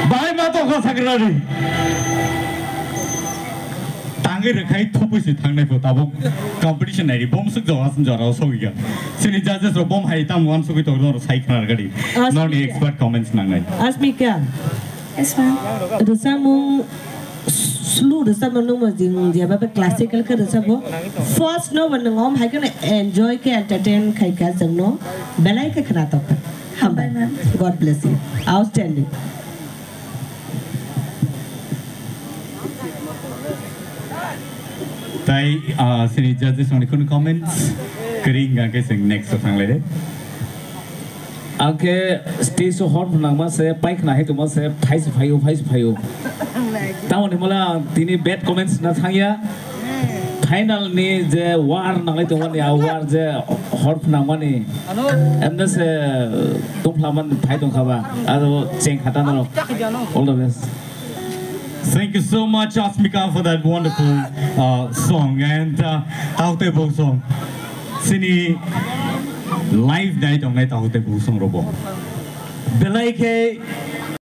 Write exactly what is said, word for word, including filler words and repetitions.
Bahai ma tongkha sakrari. Tangwi rwkhai thupui se thangnai pho tabuk competition nairi bom swk jora swk jora o sogwi kha. Chini judges rok bom hai tam wan sogwi tongo norok sai khna rwgadi. Asmika. Norni expert comments nangnai. Asmika. Yes, ma'am. Rwchapmung slu rwchapmung nung ma jing jeba be classical khe rwchapmung. First no bo nung om hai kheno enjoy khe entertain khai kha chwngno belai khe khna tok. Hambai. Hambai, ma'am. God bless you. Outstanding. Tai, ah, sini judges rokni khunu comments kwrwi hwnkha khe chwng next o thanglaide. Ang khe stage o hor phnangma se, paikna hai tongma se, phai se phaio, phai se phaio. Tamoni hwnmale ang tini bad comments na thangya. Final ni je war nanglai tongmani, a war je hor phnangmani, emne se tongphlamani phai tongkha ba, aro cheng khata norok. All the best. Thank you so much, Asmika, for that wonderful, uh, song. And, uh, Taote Bo song. Sini live night ong nai Taote Bo song robo. Belai khe